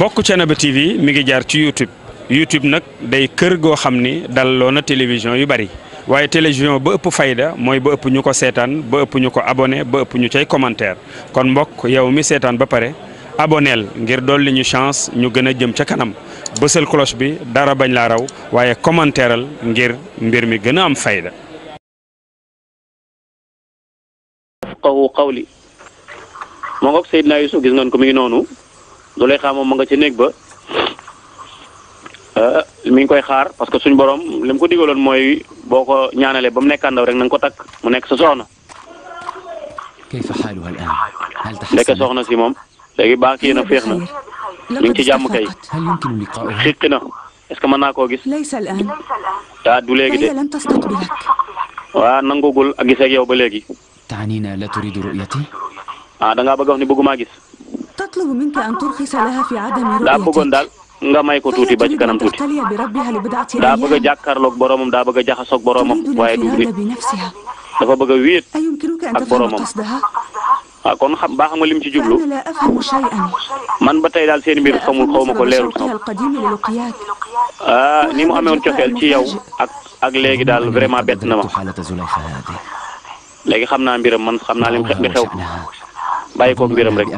mbokk Thiénaba TV mi ngi jaar ci YouTube nag day kër goo xam ni dalloo na télévision yu bari waaye télévision ba ëpp fayda mooy ba ëpp ñu ko seetaan ba ëpp ñu ko abonné ba ëpp ñu cay commentaire kon mbokk yow mi seetaan ba pare aboneel ngir dolli ñu chance ñu gën a jëm ca kanam bësal cloche bi dara bañ laa raw waaye commentaireal ngir mbir mi gën a am fayda. afqahu qawli moo ngoog Seydina Yusuf gis ngeen ko mi ngi noonu Zulaykha moom ma nga ci néeg ba mi ngi koy xaar parce que suñ borom li mu ko digaloon mooy boo ko ñaanalee ba mu nekk àndaw rek na nga ko takk mu nekk sa soxna. ndeke soxna si moom léegi baax kii na féex na mi ngi ci jàmm kay xiqi na est-ce que mën naa koo gis daa du léegi de waaw nangugul a gisee ak yow ba léegi. ah da ngaa bëgg a wax ni bëggumaa gis. daa bëggoon daal nga may ko tuuti ba ci kanam tuuti daa bëgg a jàkkaarloog boromam daa bëgg a jaxasoog boromam waaye du nit dafa bëgg a wéet ak boromam waaw kon xam baa xam nga lim ci jublu man ba tey daal seen mbir xaw ma ko leerul sama ni mu amee woon cofeel ci yow ak léegi daal vraiment bett na ma léegi xam naa mbiram man xam naa li xew bàyyi koog mbiram rek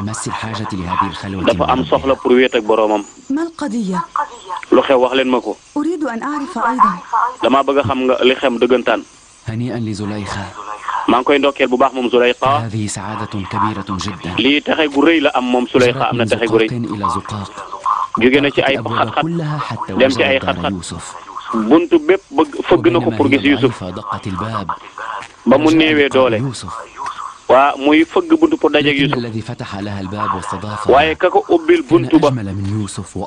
dafa am soxla pour wéet ak boroomam lu xew wax leen ma ko dama bëgg a xam nga li xem dëggantaan maa ngi koy ndokkeel bu baax moom Zulaykha lii texe gu rëy la am moom Zulaykha am na texe gu rëy jóge na ci ay xat-xat dem ci ay xat-xat buntu bépp fëgg na ko pour gis Yusuf ba mu néewee doole waa muy fëgg buntu pour dajeeg Yusuf waaye ka ko ubbil buntu ba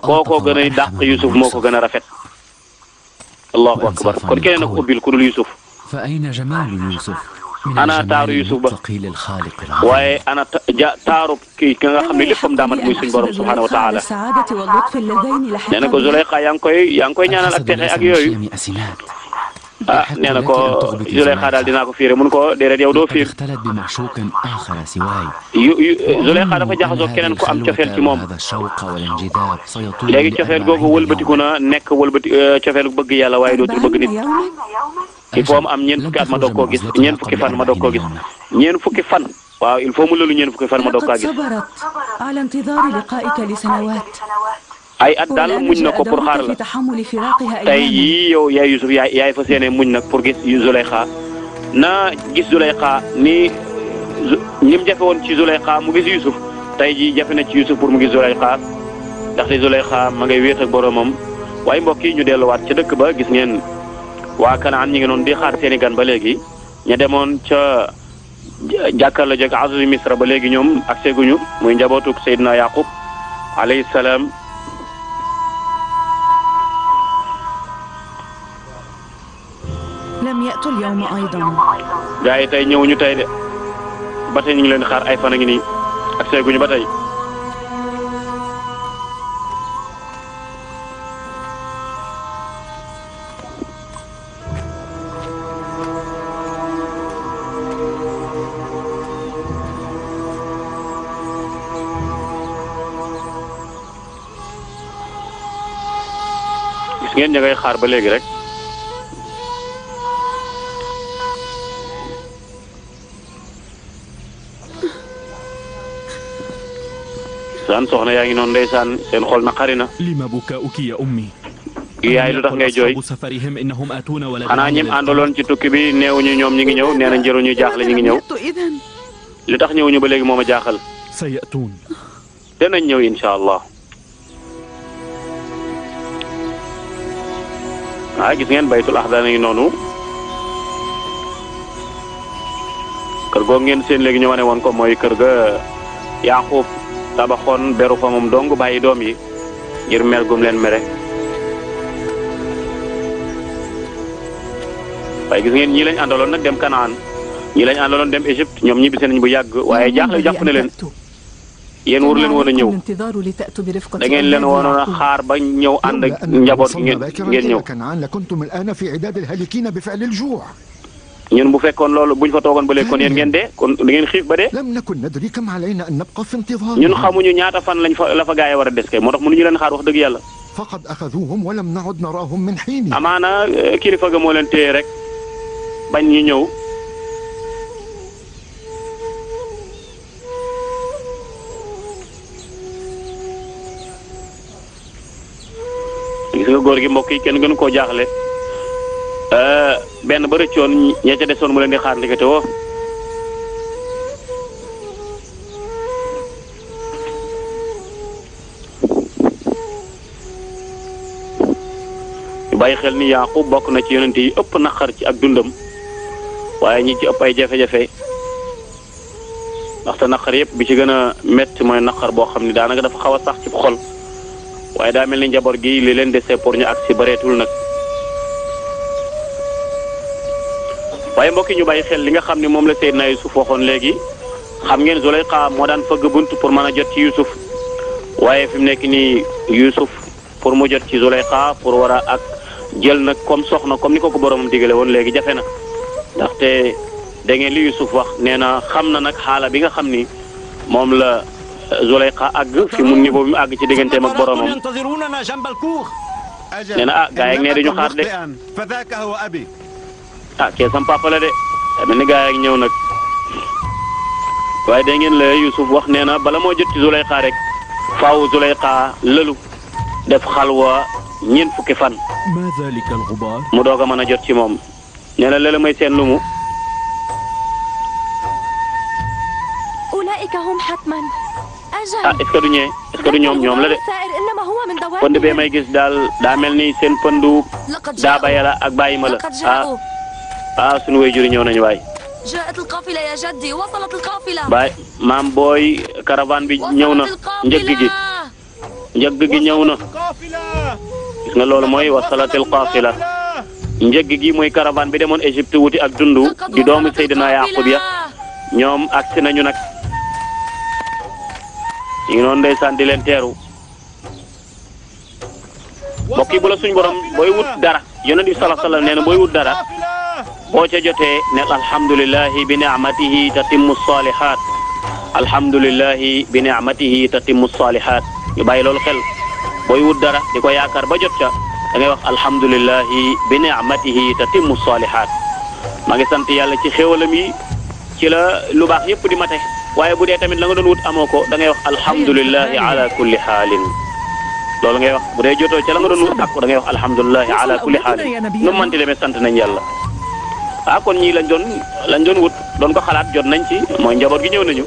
kookoo gën a dàq Yusuf moo ko gën a rafet allahu akbar kon keneen ak ubbil ku dul Yusuf ana taaru Yusuf ba waaye ana taaru kii ka nga xam ne léppam daamat muy suñ borom subhanahu wa taala nee na ko Zulaykha yaa ngi koy ñaanal ak texe ak yooyu nee na ko Zulaykha daal dinaa ko fiire mun ko déedéet yow doo fiir Zulaykha dafa jaxasoo keneen ku am cofeel ci moom léegi cofeel googu wëlbatiku na nekk cofeel bëgg yàlla waaye dootul bëgg nit il faut mu am ñeent fukki at ma doog koo gis ñeent fukki fan ma doog koo gis ñeent fukki fan waaw il faut mu loolu ñeent fukki fan ma doog kaa gis ay at daal muñ na ko pour xaar la tey yii yow yaay Yusuf yaay fa seenee muñ nag pour gis Zulaykha na gis Zulaykha ni mu jafe woon ci Zulaykha mu gis Yusuf tey jii jafe na ci Yusuf pour mu gis Zulaykha ndaxte Zulaykha ma ngay wéet ak boromam waaye mbokk yi ñu delluwaat ca dëkk ba gis ngeen waa Kanaan ñi ngi noonu di xaar seeni gan ba léegi ña demoon ca jàkkaarloo jëkk Aziz Misra ba léegi ñoom ak seguñu muy njabootuk Seydina Yaqub alayhi salaam. gaa yi tey ñëwuñu tey de ba tey ñu ngi leen di xaar ay fan a ngi nii ak seguñu ba tey. gis ngeen ña ngay xaar ba léegi rek. saan soxna yaa ngi noonu ndeysaan seen xol na xari na yaay lu tax ngay jooy xanaa ñim àndaloon ci tukki bi neewuñu ñoom ñi ngi ñëw nee na njëruñu jaaxle ñi ngi ñëw li tax ñëwuñu ba léegi moom a jaaxal danañ ñëw incha allah gis ngeen baytul ahdaa ngi noonu kër goo ngeen seen léegi ñu wane woon ko mooy kër ga Yaqub tabaxoon beru fa moom dong bàyyi doom yi ngir mer gum leen mere waaye gis ngeen ñii lañ àndaloon nag dem Kanaan ñii lañ àndaloon dem Égypte ñoom ñibbisi nañ bu yàgg waaye jaaxle jàpp na leen yéen waru leen woon a ñëw da ngeen leen woon a xaar ba ñëw ànd ak njaboot ngeen ñëw ñun bu fekkoon loolu buñ fa toogoon ba léegi kon yéen ngeen dee kon da ngeen xiif ba dee. ñun xamuñu ñaata fan lañ fa la fa gaa yi war a des kay moo tax mënuñu leen xaar wax dëgg yàlla. amaana kilifa ga moo leen téye rek bañ ñu ñëw. gis nga góor gi mbokk yi kenn gënu koo jaaxle benn ba rëccoon ña ca desoon mu leen di xaar ndekete woo ñu bàyyi xel ni Yaaqub bokk na ci yonent yi ëpp naqar ci ak dundam waaye ñi ci ëpp ay jafe-jafe ndaxte naqar yëpp bi ci gën a métti mooy naqar boo xam ni daanaka dafa xaw a sax ci xol waaye daa mel ni njaboot gi li leen dese pour ñu agsi bareetul nag waaye mbokk yi ñu bàyyi xel li nga xam ne moom la Seydina Yusuf waxoon léegi xam ngeen Zulayxa moo daan fëgg bunt pour mën a jot ci Yusuf waaye fi mu nekk nii Yusuf pour mu jot ci Zulayxa pour war a ak jël nag comme soxna comme ni ko ko boromam digale woon léegi jafe na ndaxte da ngeen li Yusuf wax nee na xam na nag xaala bi nga xam ni moom la Zulayxa àgg fi mu niveau bi mu àgg ci digganteem ak boromam nee na ah gaa yi nee dañu xaar de ah kee sam papa la de mel ni gaa yi ñëw nag waaye da ngeen la Yusuf wax nee na bala moo jot ci Zulayxa rek faaw Zulayxa lëlu def xalwa ñeent fukki fan mu doog a mën a jot ci moom nee na lëlu may seen lu mu ah est-ce que du ñee est-ce que du ñoom la de pënd bee may gis daal daa mel ni seen pëndu daa baya la ak bàyyi ma la ah sunu way juri ñëw nañu waay baay maam booy caravane bi ñëw na njëgg gi ñëw na gis nga loolu mooy wasalatil qaafila njëgg gi mooy caravane bi demoon Égypte wuti ak dundu di doomu Seydina Yaqub ya ñoom agsi nañu nag ñu ngi noonu ndeysaan di leen teeru mbokk yi bu la suñ borom booy wut dara yonent bi sallallahu alayhi wasallam nee na booy wut dara boo ca jotee ne alhamdulillahi bi ni'matihi tatimmu salihat alhamdulillahi bi ni'matihi tatimmu salihat ñu bàyyi loolu xel booy wut dara di ko yaakaar ba jot ca da ngay wax alhamdulillahi bi ni'matihi tatimmu salihat maa ngi sant yàlla ci xéewalam yi ci la lu baax yépp di mate waaye bu dee tamit la nga doon wut amoo ko da ngay wax alhamdulillahi ala kulli xaalin loolu ngay wax bu dee jotoo ca la nga doon wut ak da ngay wax alhamdulillahi ala kulli xaalin nu mu mënti demee sant nañ yàlla ah kon ñii lañ doon wut doon ko xalaat jot nañ ci mooy njaboot gi ñëw nañu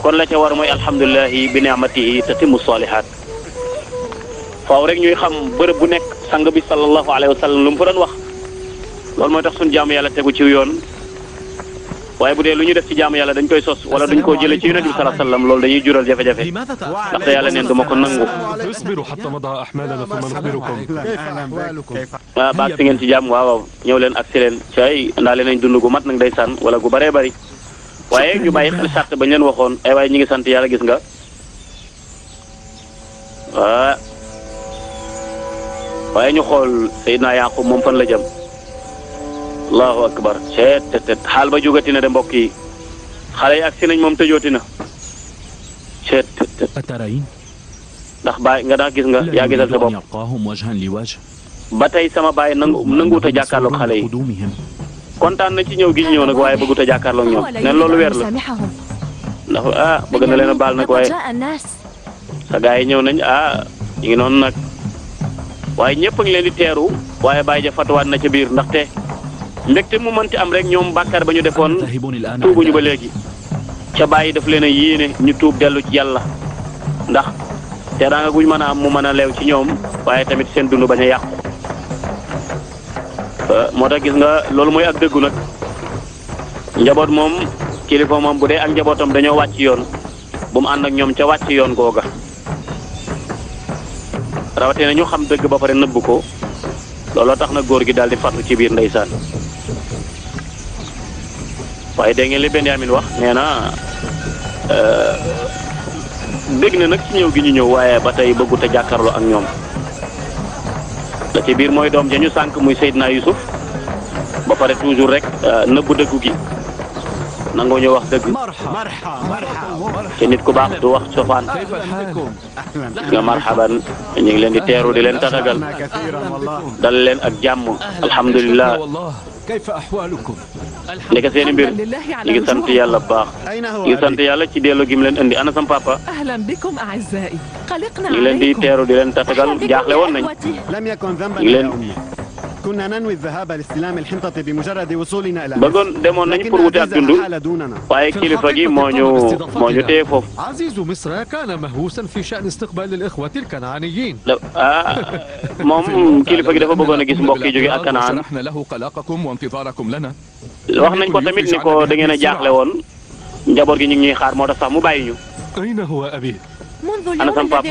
kon la ca war mooy alhamdulillahi bi ni'matihi tatimmu salihat faaw rek ñuy xam bërëb bu nekk sang bi sallallahu alayhi wa sallam lu mu fa doon wax loolu mooy tax suñu jaamu yàlla tegu ci yoon waaye bu dee lu ñu def ci jaamu yàlla dañ koy sos wala duñ koo jëlee ci yonent bi sallallahu alayhi wasallam loolu dañuy jural jafe-jafe ndaxte yàlla neen duma ko nangu. waaw baax si ngeen ci jàmm waaw ñëw leen ak si leen cay ndaale nañ dund gu mat nag ndeysaan wala gu bëree bëri waaye ñu bàyyi xel sart bañ leen waxoon ay waaye ñi ngi sant yàlla gis nga waaye ñu xool Seydina Yaqub moom fan la jëm. allahu akbar ceet xaal ba jógati na de mbokk yi xale yi agsi nañ moom tëjooti na ceet ndax baay nga daa gis nga yaa gisal sa bopp ba tey sama baay nanguut a jàkkaarloog xale yi kontaan na ci ñëw gi ñëw nag waaye bëggut a jàkkaarloog ñoom neen loolu weer la ndax bëgg na leen a baal nag waaye sa gaa yi ñëw nañ ñu ngi noonu nag waaye ñëpp a ngi leen di teeru waaye baay ja fatuwaat na ca biir ndaxte mbégte mu mënti am rek ñoom bàkkaar ba ñu defoon tuubuñu ba léegi ca bàyyi daf leen a yéene ñu tuub dellu ci yàlla ndax teraanga guñ mën a am mu mën a leew ci ñoom waaye tamit seen dund bañ a yàqu moo tax gis nga loolu mooy ak dëggu nag njaboot moom kilifa moom bu dee ak njabootam dañoo wàcc yoon bu mu ànd ak ñoom ca wàcc yoon googa rawatina ñu xam dëgg ba pare nëbb ko looloo tax na góor gi daal di fàttu ci biir ndeysaan waaye dégg ngeen li Benyamin wax nee na dégg na nag ci ñëw gi ñu ñëw waaye ba tey bëggut a jàkkaarloo ak ñoom la ci biir mooy doom ja ñu sànq muy Seydina Yusuf ba pare toujours rek nëbb dëggu gi nangoo ñu wax dëgg ci nit ku baax du wax sofaan nga marhaban ñu ngi leen di teeru di leen tatagal dal leen ak jàmm alhamdulillah ndeke seeni mbir ñu ngi sant yàlla bu baax ñu ngi sant yàlla ci delloo gi mu leen indi ana sam papa ñu ngi leen di teeru di leen tatagal jaaxle woon nañ ñu ngi leen bëggoon demoon nañ pour wuti ak dund waaye kilifa gi moo ñu téye foofu moom kilifa gi dafa bëggoon a gis mbokk yi jóge ak Kanaan wax nañ ko tamit ni ko da ngeen a jaaxle woon njaboot gi ñu ngi ñuy xaar moo tax sax mu bàyyi ñu. ana sam papa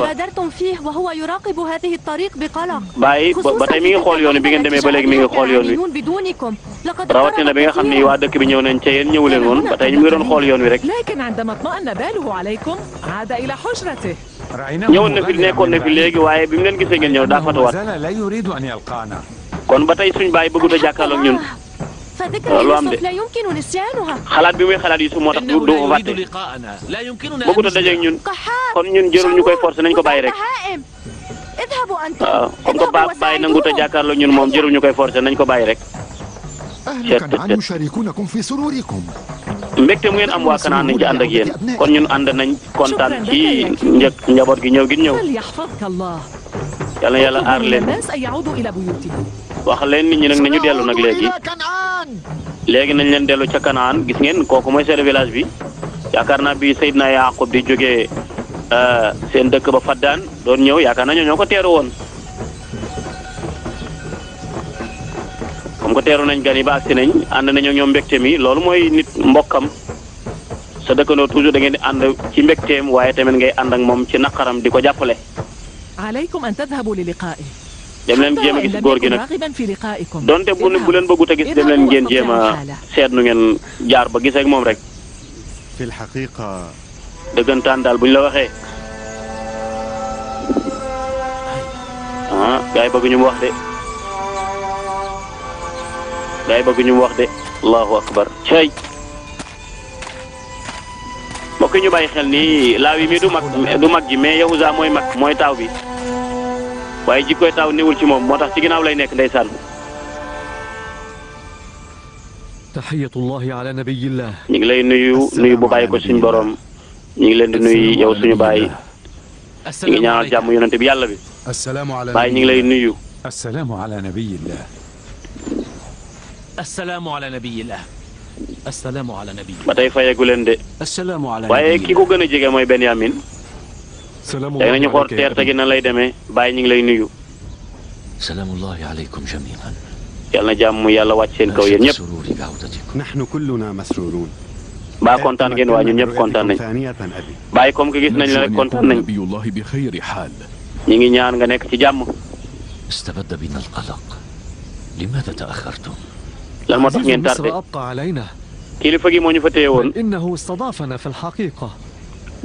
bàyyi ba tey mi ngi xool yoon wi bi ngeen demee ba léegi mi ngi xool yoon wi rawatina bi nga xam ni waa dëkk bi ñëw nañ ca yéen ñëwu leen woon ba tey ñu ngi doon xool yoon wi rek. ñëwoon na fi nekkoon na fi léegi waaye bi mu leen gisee ngeen ñëw daa fatuwaat kon ba tey suñu bàyyi bëggut a jàkkaarloog ñun. loolu am de xalaat bi muy xalaat Yusuf moo tax du ko fàtte bëggut a dajeeg ñun kon ñun jërul ñu koy forcer nañ ko bàyyi rek waaw comme que bàyyi nangut a jàkkaarloo ñun moom jërul ñu koy forcer nañ ko bàyyi rek. mbégte mu ngeen am waa Kanaan nañ ci ànd ak yéen kon ñun ànd nañ kontaan ci njaboot gi ñëw gi ñëw yal na yàlla aar leen wax leen nit ñi nag nañu dellu nag léegi nañ leen dellu ca Kanaan gis ngeen kooku mooy chef de village bi yaakaar naa bi Seydina Yaqub di jógee seen dëkk ba Faddaan doon ñëw yaakaar naa ñoo ko teeru woon comme que teeru nañ gan yi ba agsi nañ ànd nañoo ñoom mbégte mi loolu mooy nit mbokkam sa dëkkandoo toujours da ngeen di ànd ci mbégteem waaye tamit ngay ànd ak moom ci naqaram di ko jàppale. dem leen jéem a gis góor gi nag donte bu leen bëggut a gis dem leen ngeen jéem a seet nu ngeen jaar ba gisee ak moom rek. dëggantaan daal buñ la waxee gars yi bëgg ñu mu wax de gars yi bëgg ñu mu wax de allahu akbar cay mbokk ñu bàyyi xel ni Laawi mi du mag ji mais Yahuza mooy mag mooy taaw bi waaye jikkoy taaw newul ci moom moo tax ci ginnaaw lay nekk ndeysaan. taxiyatullahi ala nabiyillah. ñu ngi lay nuyu bu bàyyi ko suñu borom ñu ngi leen di nuyu yow suñu baay ñu ngi ñaanal jàmm yonente bi yàlla bi baay ñu ngi lay nuyu. assalaamu ala nabiyillah. assalaamu ala nabiyillah. assalaamu ala nabiyillah. ba tey fayeegu leen de. assalaamu ala waaye ki ko gën a jege mooy Benyamin. tey nañu xool teerte gi nan lay demee baay ñu ngi lay nuyu. salaamullahi alaykum jamii'an. yàlla na jàmm yàlla wàcc seen kaw yéen ñëpp. nahnu kulluna masruruun. baa kontaan ngeen waa ñun ñëpp kontaan nañ. bàyyi comme que gis nañ la rek kontaan nañ. ñu ngi ñaan nga nekk ci jàmm. istabadda bina al-qalaq. limaada ta'axxartum. lan moo tax ngeen tardé. kilifa gi moo ñu fa téye woon. innahu istadaafana fi al-haqiqa.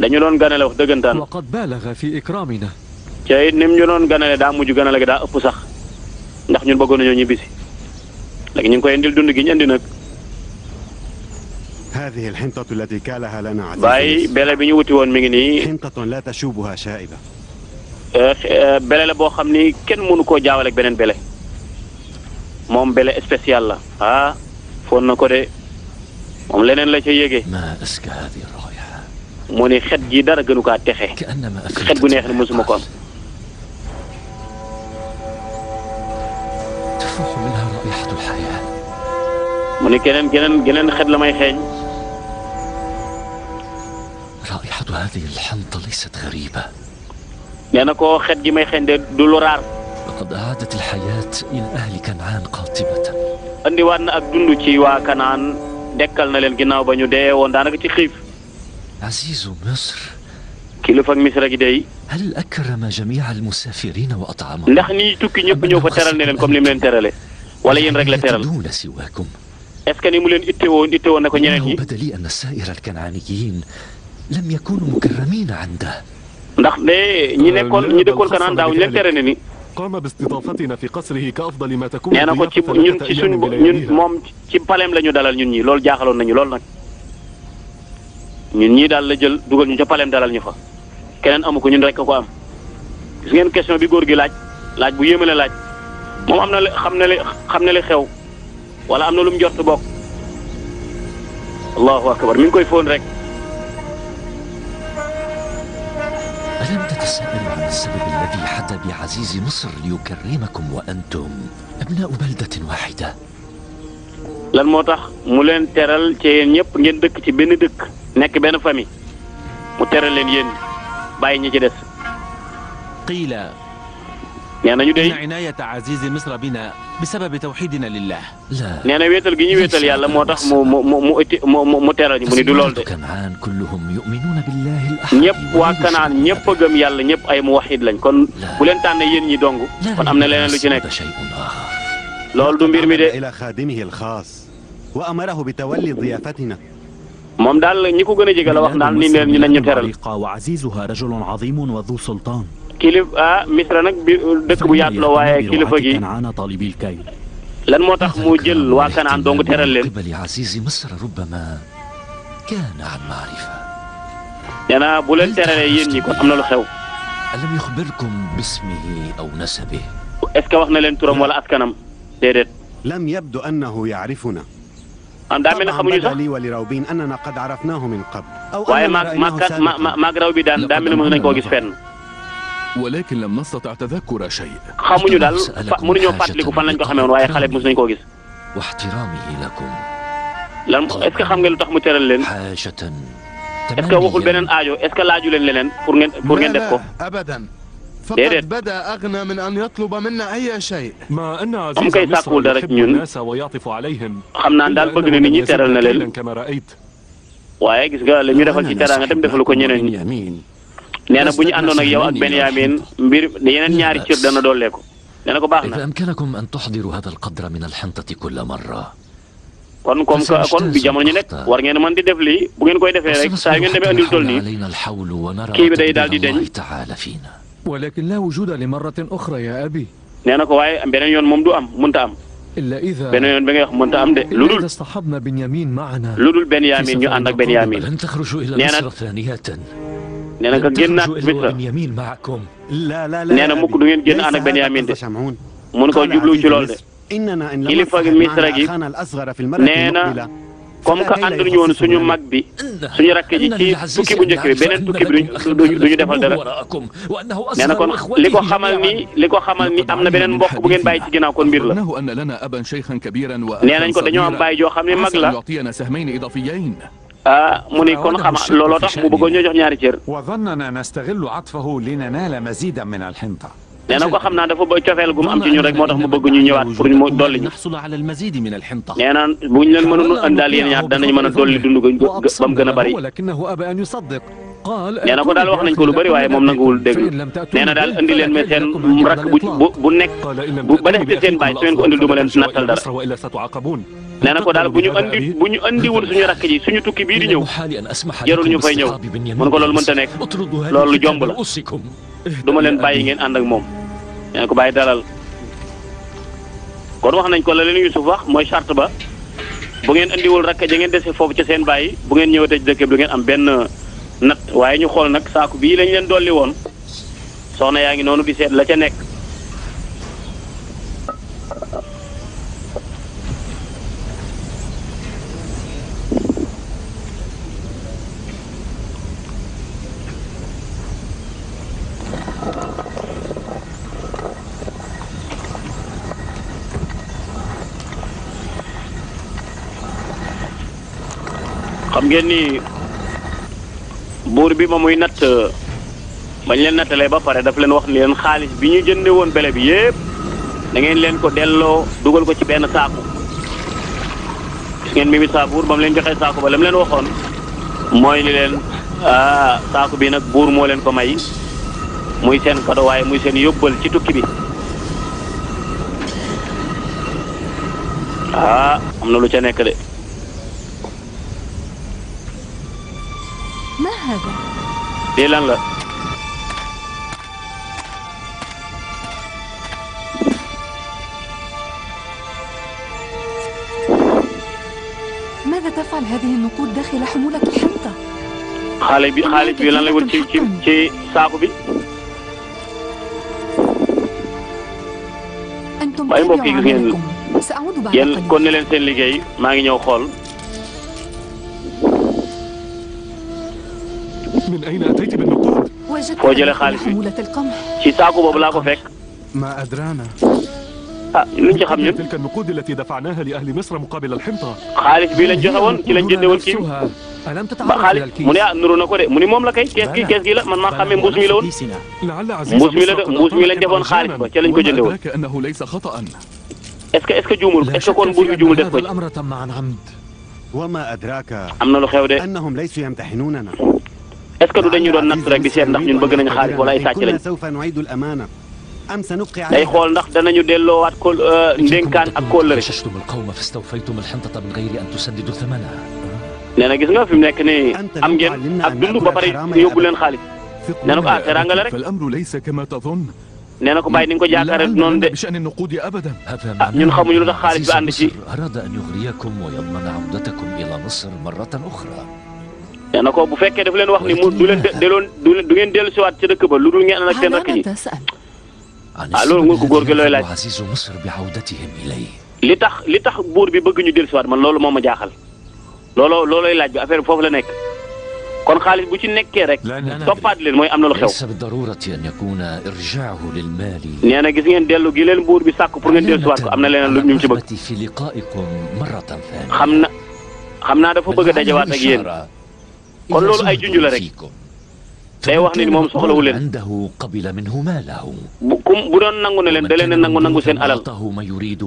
dañu doon ganale wax dëggantaan. wa qad baalaga fi ikraamina. te it ni mu ñu doon ganale daa mujj ganale gi daa ëpp sax ndax ñun bëggoon nañoo ñibbisi léegi ñu ngi koy indil dund gi ñu indi nag. هذه الحنطة التي كالها لنا عزيز. baay bele bi ñu wuti woon mi ngi nii. حنطة لا تشوبها شائبة. bele la boo xam ni kenn mënu koo jaawale ak beneen bele moom bele spécial la foon na ko de moom leneen la ca yéege. ما أزكى هذه الرائحة. mu ni xet gi dara gënu kaa texe xet gu neex ni mosuma ko am. تفوح منها رائحة الحياة. mu ni geneen xet la may xeeñ. رائحة هذه الحنطة ليست غريبة. nee na ko xet gi may xeeñ de du lu raar. لقد أعادت الحياة إلى أهل كنعان قاطبة. andiwaat na ak dund ci waa Kanaan dekkal na leen ginnaaw ba ñu dee woon daanaka ci xiif. عزيز مصر. kilifa ak Misra gi dey. هل أكرم جميع المسافرين وأطعمهم؟ ndax nii tukki ñëpp ñëw fa teral ne leen comme ni mu leen terale wala yéen rek la teral. دون سواكم. est-ce que ni mu leen itteewoon na ko ñeneen ñi. بدا لي أن سائر الكنعانيين لم يكونوا مكرمين عنده. ndax de ñi dëkkoon Kanaan daaw ñu leen tere ne ni. قام باستضافتنا في قصره كأفضل ما تكون nee na ko ci ñun ci suñ ñun moom ci palem la ñu dalal ñun ñi loolu jaaxaloon nañu loolu nag ñun ñii daal la jël dugal ñu ca palem dalal ñu fa keneen amu ko ñun rek ko am gis ngeen question bi góor gi laaj bu yéeme la laaj moom am na xam na li xew wala am na lu mu jot bokk allahu akbar mi ngi koy fóon rek. ألم تتساءلوا عن السبب الذي حدا بعزيز مصر ليكرمكم وأنتم أبناء بلدة واحدة؟ lan moo tax mu leen teral ci yéen ñëpp ngeen dëkk ci benn dëkk nekk benn famille mu teral leen yéen bàyyi ñi ci des. قيل nee nañu de إن عناية عزيز مصر بنا بسبب توحيدنا لله. لا. nee na wéetal gi ñu wéetal yàlla moo tax mu teral ñu mu ni du lool de. كنعان كلهم يؤمنون بالله الأحد. ñëpp waa Kanaan ñëpp a gëm yàlla ñëpp ay muwahhid lañ kon bu leen tànnee yéen ñi dong kon am na leneen lu ci nekk. loolu du mbir mi de. إلى خادمه الخاص وأمره بتولي ضيافتنا. moom daal ñi ko gën a jege la wax daal ni leen ñu nañ ñu teral. وعزيزها رجل عظيم وذو سلطان. Misra nag bi dëkk bu yaatu la waaye kilifa gi lan moo tax mu jël waa Kanaan dong teral leen. nee na bu leen teralee yéen ñi kon am na lu xew. est-ce que wax na leen turam wala askanam déedéet. لم يبدو أنه يعرفنا. daa mel ne xamuñu sax. لي ولروبين أننا قد عرفناه من قبل. waaye maag raw bi daan daa mel ne mos nañ koo gis fenn. ولكن لم نستطع تذكر شيء. xamuñu daal mënuñoo fàttaliku fan lañ ko xamee woon waaye xale bi mos nañ koo gis. lan est-ce que xam ngeen lu tax mu teral leen. est-ce que waxul beneen aajo est-ce que laaju leen leneen pour ngeen def ko. déedéet. بدا أغنى من أن يطلب منا أي شيء. ما أن عزيز مصر يحب الناس ويعطف عليهم. xam naa daal bëgg na nit ñi teral na leen. waaye gis nga li ñu defal ci teraanga dem defalu ko ñeneen ñi. nee na bu ñu àndoon ak yow ak Benyamin mbir yeneen ñaari cër dana dooleeku. nee na ko baax na. kon comme que kon bi jamono ñu nekk war ngeen mën di def lii bu ngeen koy defee rek saa yu ngeen demee andil toll nii kii bi day daal di deñ. ولكن لا وجود لمرة أخرى يا أبي. nee na ko waaye beneen yoon moom du am mënta am. إلا إذا beneen yoon bi nga wax mënta am de lu dul اصطحبنا بنيامين معنا. lu dul Benyamin ñu ànd ak Benyamin. nee na nga génnaat Misra. nee na mukk du ngeen génn ànd ak Benyamin de. mun ko jublu ci lool de. kilifa Misra gi nee na comme que ànduñu woon suñu mag bi suñu rakk ji ci tukki bu njëkk bi beneen tukki bi duñu defal dara. nee na kon li ko xamal ni am na beneen mbokk bu ngeen bàyyi ci ginnaaw kon mbir la. nee nañ ko dañoo am bàyyi joo xam ne mag la. mu ni kon xama looloo tax mu bëggoon ñoo jox ñaari cër. nee na ko xam naa dafa bëgg cofeel gu mu am ci ñun rek moo tax mu bëgg ñu ñëwaat pour mu dolli ñu. nee na bu ñu leen mënoon àndaal yéen ñaar danañ mën a dolli dund ba mu gën a bari. nee na ko daal wax nañ ko lu bari waaye moom nanguwul dégg. nee na daal andi leen mais seen rakk bu nekk ba def ci seen baay su ngeen ko andil du ma leen nattal dara. nee na ko daal bu ñu andiwul suñu rakk ji suñu tukki bii di ñëw jarul ñu fay ñëw mun ko loolu mënta nekk loolu jomb la du ma leen bàyyi ngeen ànd ak moom. nee na ko bàyyi dalal kon wax nañ ko la leen Yusuf wax mooy charte ba bu ngeen andiwul rakk ja ngeen dese foofu ca seen bàyyi bu ngeen ñëwatee ci dëkk bi du ngeen am benn nat waaye ñu xool nag saaku bii lañ leen dolli woon soxna yaa ngi noonu di seet la ca nekk. xam ngeen ni buur bi ma muy natt bañ leen nattalee ba pare daf leen wax ni leen xaalis bi ñu jënde woon bele bi yépp da ngeen leen ko delloo dugal ko ci benn saaku gis ngeen mi saa buur ba mu leen joxee saaku ba la mu leen waxoon mooy ni leen saaku bi nag buur moo leen ko may muy seen kado waaye muy seen yóbbal ci tukki bi. am na lu ca nekk de. ما هذا؟ lii lan la. لماذا تفعل هذه النقود داخل حمولة الحنطة؟ xaalis bi lan lay wut ci saako bi. waaye mbokk yi gis ngeen yéen kon ne leen seen liggéey maa ngi ñëw xool. من أين أتيت بالنقود؟ foo jëlee xaalis bi ci saako boobu laa ko fekk. ما أدرانا. luñ ci xam ñun. تلك النقود التي دفعناها لأهل مصر مقابل الحنطة. xaalis bi lañ joxe woon ci lañ jëndee woon kii ba xaalis mu ne nuru na ko de mu ni moom la kay kees gi la man maa xamee mbuus mi la woon. mbuus mi la de mbuus mi lañ defoon xaalis ba ca lañ ko jëndee woon. est-ce que juumul est-ce que kon buur bi juumul def ko ci. وما أدراك am na lu xew de. أنهم ليسوا يمتحنوننا. est-ce que du dañu doon natt rek di seet ndax ñun bëgg nañu xaalis wala ay sàcc lañ. سوف نعيد الأمانة. أم سنبقي day xool ndax danañu delloowaat ko ndénkaan ak kóllëre. غششتم القوم فاستوفيتم الحنطة من غير أن تسددوا ثمنها. nee na gis nga fi mu nekk nii am ngeen ak dund ba pare yóbbu leen xaalis. nee na ko teraanga la rek. فالأمر ليس كما تظن. nee na ko bàyyi ni nga ko jaakaaree noonu de. بشأن النقود أبدا. ñun xamuñu lu tax xaalis bi ànd ci. أراد أن يغريكم ويضمن عودتكم إلى مصر مرة أخرى. nee na ko bu fekkee daf leen wax ni mu du ngeen dellu siwaat ci dëkk ba lu dul ngeen ànd ak seen rakk yi. loolu nga ko góor gi looy laaj. li tax buur bi bëgg ñu dellu siwaat man loolu moo ma jaaxal. loolooy laaj bi affaire bi foofu la nekk. kon xaalis bu ci nekkee rek. toppaat leen mooy am na lu xew. nee na gis ngeen dellu gi leen buur bi sàkk pour ngeen dellu siwaat ko am na leneen lu ñu ci bëgg. xam naa dafa bëgg a dajawaat ak yéen. kon loolu ay junj la rek day wax ni moom soxlawu leen bu doon nangu ne leen da leen nangu seen alal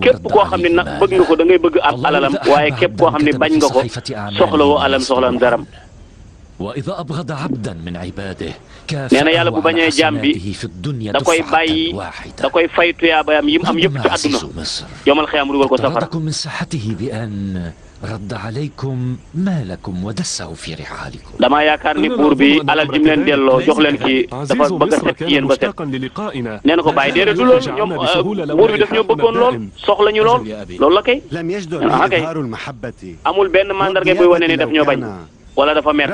képp koo xam ne nag bëgg nga ko da ngay bëgg ab alalam waaye képp koo xam ne bañ nga ko soxlawoo soxlam daram. nee na yàlla bu bañee jaam bi da koy bàyyi da koy fay tuyaabayam yi mu am yëpp ci àdduna yomal xiyam dugal ko safara. damaa yaakaar ni buur bi alal ji mu leen delloo jox leen kii dafa bëgg a set ci yéen ba set. nee na ko bàyyi déedéet du loolu ñoom buur bi daf ñoo bëggoon lool soxla ñu lool loolu la kay. ah kay amul benn mandarga buy wane ni daf ñoo bañ wala dafa mer.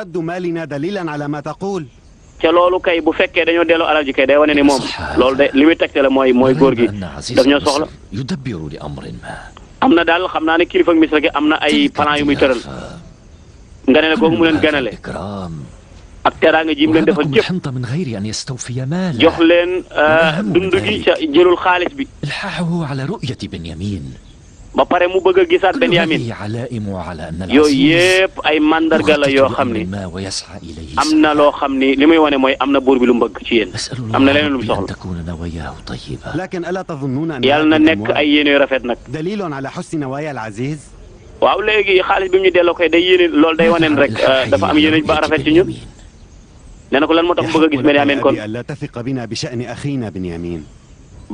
ca loolu kay bu fekkee dañoo delloo alal ji kay day wane ni moom loolu de li muy tegte la mooy góor gi daf ñoo soxla. am na daal xam naa ne kilifa Misra gi am na ay plan yu muy tëral nga ne la googu mu leen ganale ak teraanga ji mu leen defal jëpp jox leen dund gi ca jëlul xaalis bi ba pare mu bëgg a gisaat Benyamin yooyu yëpp ay mandarga la yoo xam ni am na loo xam ni li muy wane mooy am na buur bi lu mu bëgg ci yéen am na leneen lu mu soxla yàlla na nekk ay yéene yu rafet nag. waaw léegi xaalis bi mu ñu delloo koy day yéene loolu day waneen rek dafa am yéene ba rafet ci ñun nee na ko lan moo tax mu bëgg a gis Benyamin kon.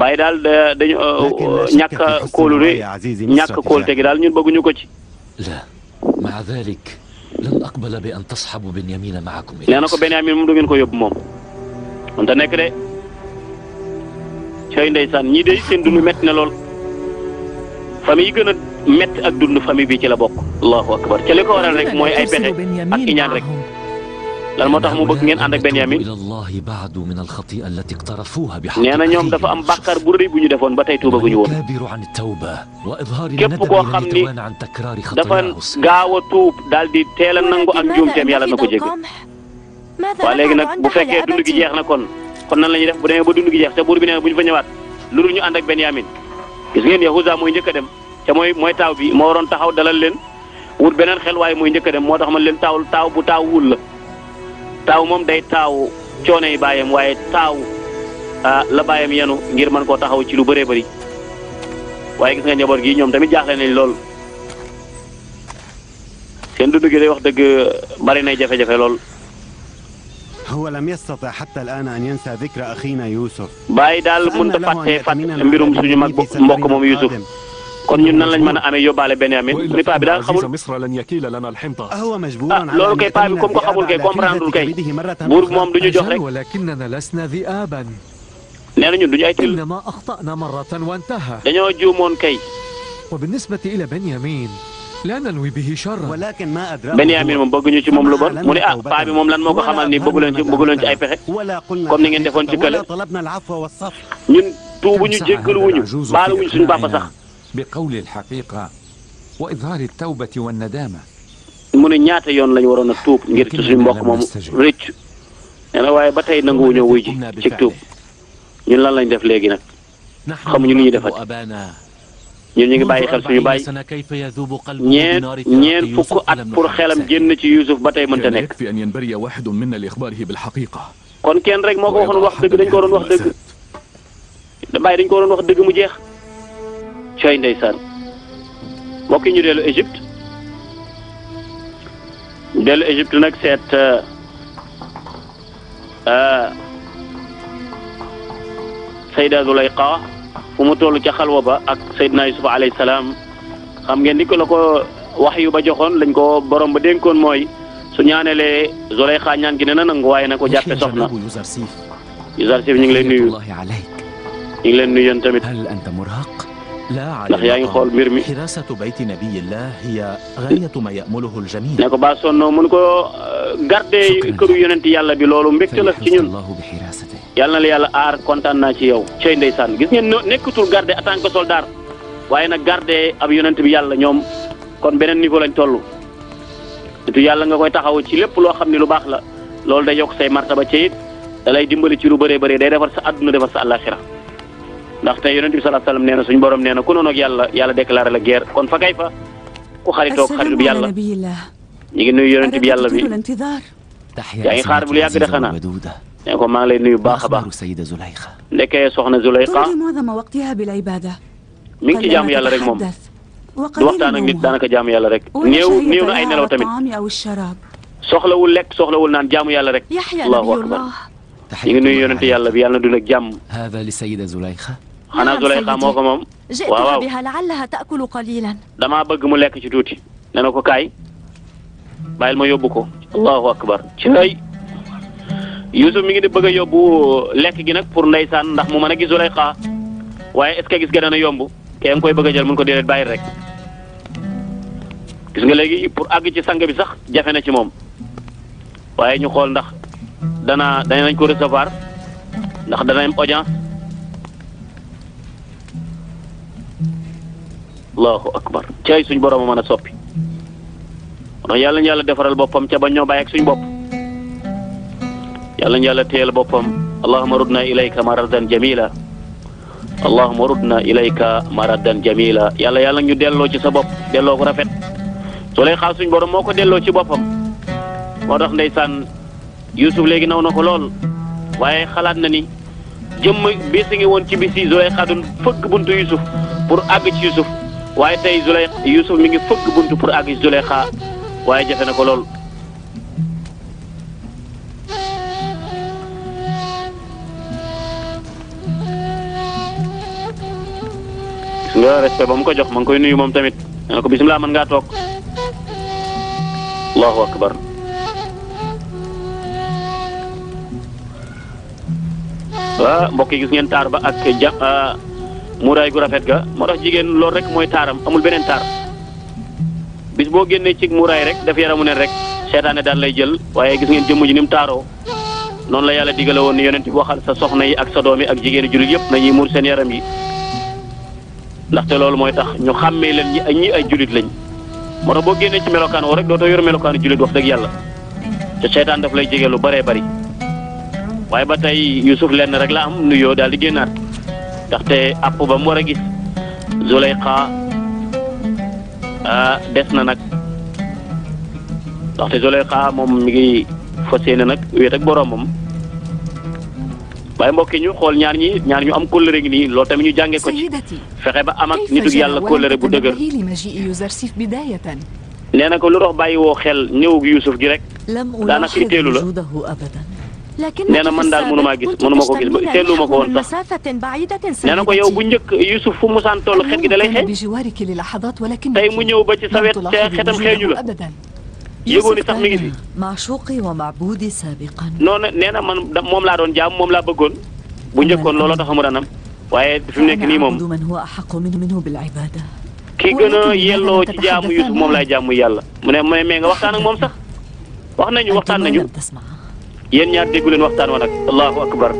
bàyyi daal dañu ñàkk a kóolu de ñàkk a kóolu tegi daal ñun bëgguñu ko ci. nee na ko Benyamin moom du ngeen ko yóbbu moom. mënut a nekk de cooy ndeysaan ñii de seen dund métti na lool famille yi gën a métti ak dund famille bi ci la bokk. allahu akbar ca li ko waral rek mooy ay pexe ak iñaan rek. lan moo tax mu bëgg ngeen ànd ak Benyamin nee na ñoom dafa am bàkkaar bu rëy bu ñu defoon ba tey tuubaguñu woon képp koo xam ni dafa gaaw a tuub daal di teel a nangu ak njuumteem yàlla na ko jégg. waaw léegi nag bu fekkee dund gi jeex na kon nan la ñuy def bu demee ba dund gi jeex te buur bi nee na bu ñu fa ñëwaat lu dul ñu ànd ak Benyamin gis ngeen Yahuza mooy njëkk a dem te mooy taaw bi moo waroon taxaw dalal leen wut beneen xel waaye mooy njëkk a dem moo tax man leen taaw bu taaw wul la. taaw moom day taaw coono yi bàyyam waaye taaw la bàyyam yenu ngir mën koo taxaw ci lu bëree bëri waaye gis nga njaboot gi ñoom tamit jaaxle nañ lool seen dund gi day wax dëgg bari nay jafe-jafe lool. هو لم يستطع حتى الآن أن ينسى ذكر أخينا يوسف. bàyyi daal mënut a fàtte mbirum suñu mag mbokk moom Youssouf kon ñun nan lañ mën a amee yóbbaale Benyamin ni paa bi daal xamul loolu kay paa bi comme ko xamul kay comprendre kay buur moom du ñu jox rek nee na ñun du ñu ay til إنما أخطأنا مرة وانتهى. dañoo juumoon kay. وبالنسبة إلى بنيامين لا ننوي به شرا ولكن ما أدراه Benyamin moom bëgguñu ci moom lu bon mu ne ah paa bi moom lan moo ko xamal ni bëggu leen ci ay pexe ولا قلنا comme ni ngeen defoon ci kële ولا طلبنا العفو والصفح ñun tuubuñu jéggaluwuñu baaluwuñu suñu papa sax بقول الحقيقة وإظهار التوبة والندامة mu ne ñaata yoon lañu waroon a tuub ngir ci suñu mbokk moom rëccu nee na waaye ba tey nanguwuñu wuy ji ci tuub ñun lan lañ def léegi nag xamuñu lu ñuy defati ñun ñu ngi bàyyi xel suñu bàyyi ñeent fukk at pour xelam génn ci Youssouf ba tey mënta nekk يكفي أن ينبري واحد منا لإخباره بالحقيقة kon kenn rek moo ko waxoon wax dëgg dañ ko waroon wax dëgg bàyyi dañ ko waroon wax dëgg mu jeex cooy ndeysaan mbokk yi ñu dellu Égypte nag seet Sayda Zulayqa fu mu toll ca xalwa ba ak Seydina Yusuf alayhi salaam xam ngeen ni ko la ko wax yu ba joxoon lañ ko borom ba dénkoon mooy su ñaanelee Zulayqa ñaan gi ne na nangu waaye na ko jàppe soxna Yuzarsif ñu ngi leen nuyu ñu ngi leen nuyu yéen tamit ndax yaa ngi xool mbir mi ne ko ba sonnoo mun ko garde këru yonent yàlla bi loolu mbégte la ci ñun yàlla na la yàlla aar kontaan naa ci yow cey ndeysaan gis ngeen nekkatul garde en tant que soldat waaye nag garde ab yonent bi yàlla ñoom kon beneen niveau lañ toll nitu yàlla nga koy taxaw ci lépp loo xam ne lu baax la loolu day yokk say martaba ci it da lay dimbali ci lu bëree bëri day defar sa àdduna defar sa àllaaxira ndax tey yonent bi sallallahu alayhi wasallam nee na suñu borom nee na ku noonu ak yàlla déclaré la guerre kon fa kay fa ku xaritoog xarit bi yàlla ñu ngi nuyu yonent bi yàlla bi yaa ngi xaar bu lu yàgg de xanaa ne ko maa ngi lay nuyu baax a baax ndekkee soxna Zulayqa mi ngi ci jaamu yàlla rek moom du waxtaan ak nit daanaka jaamu yàlla rek néew na ay nelaw tamit soxlawul lekk soxlawul naan jaamu yàlla rek allahu akbar ñu ngi nuyu yonent yàlla bi yàlla na dund ak jàmm xanaa Zulayqa moo ko moom waaw damaa bëgg mu lekk ci tuuti nee na ko kaay bàyyil ma yóbbu ko allahu akbar ci lay Youssouf mi ngi di bëgg a yóbbu lekk gi nag pour ndeysaan ndax mu mën a gis Zulayqa waaye est-ce que gis nga dana yomb kee nga koy bëgg a jël mun ko déedéet bàyyi rek gis nga léegi pour àgg ci sang bi sax jafe na ci moom waaye ñu xool ndax danañ ko recevoir ndax dana am audience allahu akbar cay suñ borom a mën a soppi ndax yàlla ñu yàlla defaral boppam ca ba ñoo bàyyi ak suñ bopp yàlla ñu yàlla téyel boppam allahumma rudna ilayka maradan jamila allahumma rudna ilayka maradan jamila yàlla ñu delloo ci sa bopp delloo ko rafet Zulayqa suñ borom moo ko delloo ci boppam moo tax ndeysaan Youssouf léegi naw na ko lool waaye xalaat na ni jëmm bisi ngi woon ci bisi Zulayqa doon fëgg buntu Youssouf pour àgg ci Youssouf waaye tey Youssouf mi ngi fëgg buntu pour àgg ci Zulayqa waaye jafe na ko lool gis nga respect ba mu ko jox ma ngi koy nuyu moom tamit ne ko bismillah mën ngaa toog allahu akbar waaw mbokk yi gis ngeen taar ba ak muuraay gu rafet ga moo tax jigéen loolu rek mooy taaram amul beneen taar bis boo génnee ci muuraay rek daf yaramu neen rek seetaane daal lay jël waaye gis ngeen jëmm ji ni mu taaroo noonu la yàlla digale woon ni yonent bi waxal sa soxna yi ak sa doom yi ak jigéeni jullit yëpp nañuy muur seen yaram yi ndaxte loolu mooy tax ñu xàmmee leen ñi ay jullit lañ moo tax boo génnee ci melokaan woo rek dootoo yor melokaanu jullit wax dëgg yàlla te seytaan daf lay jege lu bëree bëri waaye ba tey Youssouf lenn rek la am nuyoo daal di génnaat ndaxte àpp ba mu war a gis Zulayqa des na nag ndaxte Zulayqa moom mi ngi fas yéene nag wéet ak boroomam waaye mbokk yi ñu xool ñaar ñu am kóllëre gi nii loolu tamit ñu jàngee ko ci fexe ba am ak nitu yàlla kóllëre bu dëgër nee na ko lu dox bàyyi woo xel ñëwug Youssouf gi rek daanaka itteelu la nee na man daal mënuma ko gis ba itteelu ma ko woon sax nee na ko yow bu njëkk Youssouf fu musaan toll xet gi da lay xeeñ tey mu ñëw ba ci sa wet te xetam xeeñu la yëgoo ni sax mi ngi fi noonu nee na man moom laa doon jaam moom laa bëggoon bu njëkkoon looloo tax mu ranam waaye fi mu nekk nii moom ki gën a yelloo ci jaamu Yusuf moom laay jaamu yàlla mu ne mais nga waxtaan ak moom sax waxtaan nañu yéen ñaar déggu leen waxtaan wa nag allahu akbar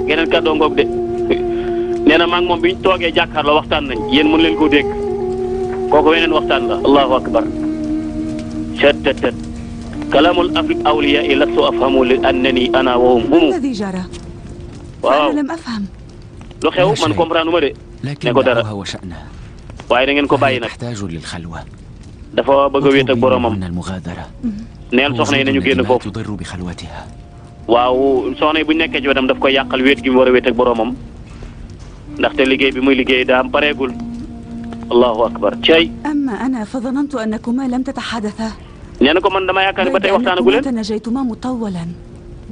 geneen kàddoo ngoog de nee na maa ngi moom bi ñu toogee jàkkaarloo waxtaan nañ yéen mën leen koo dégg kooku weneen waxtaan la allahu akbar cettet kalamul awliya lastu afhamu li annani ana wa hum waaw lu xew man comprendre ma de ne ko dara waaye da ngeen ko bàyyi nag dafa bëgg a wéet ak boromam neel soxna yi nañu génn foofu waaw soxna yi bu ñu nekkee ci wetam daf koy yàqal wéet gi mu war a wéet ak boromam ndaxte liggéey bi muy liggéey daa am pareegul allahu akbar cay amma ana fa dhanantu annakuma lam tatahadatha nee na ko man dama yaakaar ne ba tey waxtaanagu leen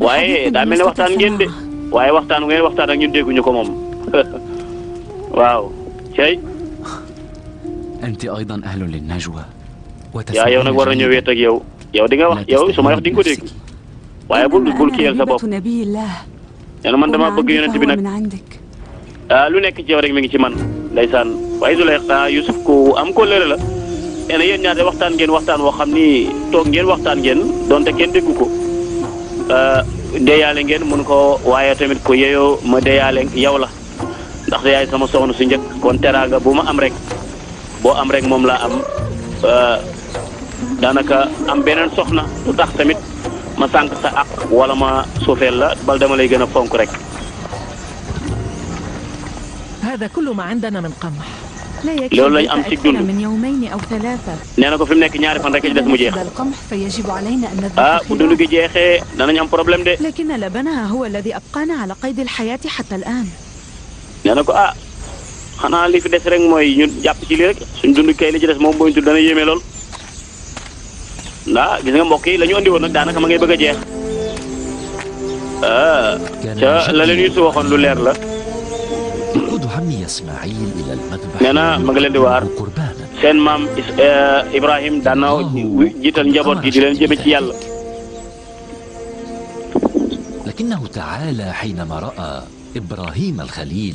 waaye daa mel ne waxtaan ngeen de waaye waxtaan ak ñun dégguñu ko moom waaw cay yaa yow nag war nañoo wéet ak yow di nga wax yow su ma wax di nga ko dégg waaye bul kiyal sa bopp nee na man dama bëgg yonent bi nag lu nekk ci yow rek mi ngi ci man ndeysaan waaye Zulaykha Yusuf ku am ko lëre la nee na yéen ñaar de waxtaan woo xam ni toog ngeen waxtaan ngeen donte kenn déggu ko deeyaale ngeen mun ko waaye tamit ko yeyoo ma deeyaale yow la ndaxte yaay sama soxna su njëkk kon teraanga bu ma am rek boo am rek moom laa am daanaka am beneen soxna lu tax tamit ma sànq sa ak wala ma suufeel la bal dama lay gën a fonk rek loolu lañ am ci dund nee na ko fi mu nekk ñaari fan rek ci des mu jeex bu dund gi jeexee danañ am problème de nee na ko xanaa li fi des rek mooy ñu jàpp ci lii rek suñ dund kay li ci des moom booy tudd dana yéeme lool gis nga mbokk yi la ñu andi woon nag daanaka ma ngay bëgg a jeex ca la leen Yuusuf waxoon lu leer la nee na ma nga leen di waar seen maam Ibrahim daan na jiital njaboot gi di leen jëme ci yàlla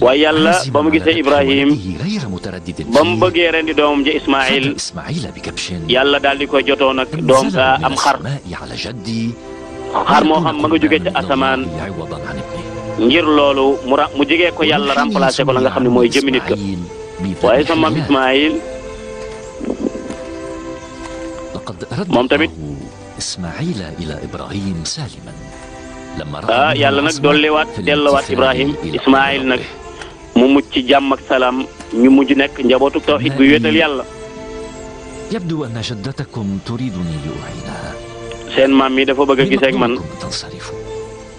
waaye yàlla ba mu gisee Ibrahim ba mu bëggee rendi doomam ja Ismaïl yàlla daal di koy jotoo nag doom am xar moo xam ma nga jógee ca asamaan ngir loolu mu jigee ko yàlla remplacé ko la nga xam ne mooy jëmmi nit ka waaye sama maam Ismaïl moom tamit yàlla nag delluwaat Ibrahim Ismaïl nag mu mucc ci jàmm ak salaam ñu mujj nekk njabootu tawxiid bu wéetal yàlla. seen maam mi dafa bëgg a gis ak man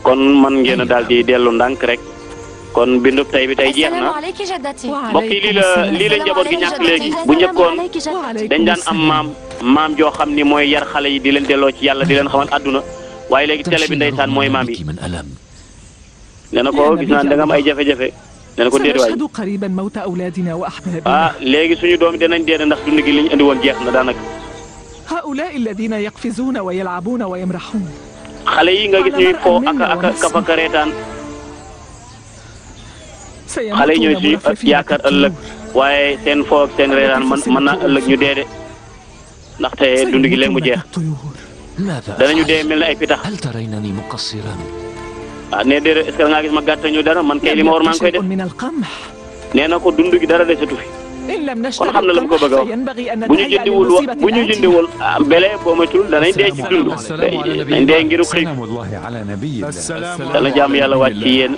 kon man ngeen a daal di dellu ndànk rek kon bindub tey bi tey jeex na mbokk yi lii la njaboot gi ñàkk léegi bu njëkkoon dañ daan am maam joo xam ni mooy yar xale yi di leen delloo ci yàlla di leen xamal àdduna waaye léegi télé bi ndeysaan mooy maam yi nee na ko gis naa da nga am ay jafe-jafe nee na ko déedéet waay léegi suñu doom yi dinañ dee ndax dund gi li ñu andi woon jeex na daanaka xale yi nga gis ñuy fo ak kafaka reetaan xale yi ñooy suñu yaakaar ëllëg waaye seen fo ak seen reetaan mën naa ëllëg ñu dee de ndaxte dund gi léegi mu jeex danañu dee mel ne ay pitax nee déedéet est-ce que nga gis ma gàttañ ñu dara man kay li ma war maa ngi koy def nee na ko dund gi dara desatu fi kon xam na la mu ko bëgg a wax bu ñu jëndiwul bele boo moytul danañ dee ci dund dañ dee ngiru xiif dana jàmm yàlla wàcc ci yéen.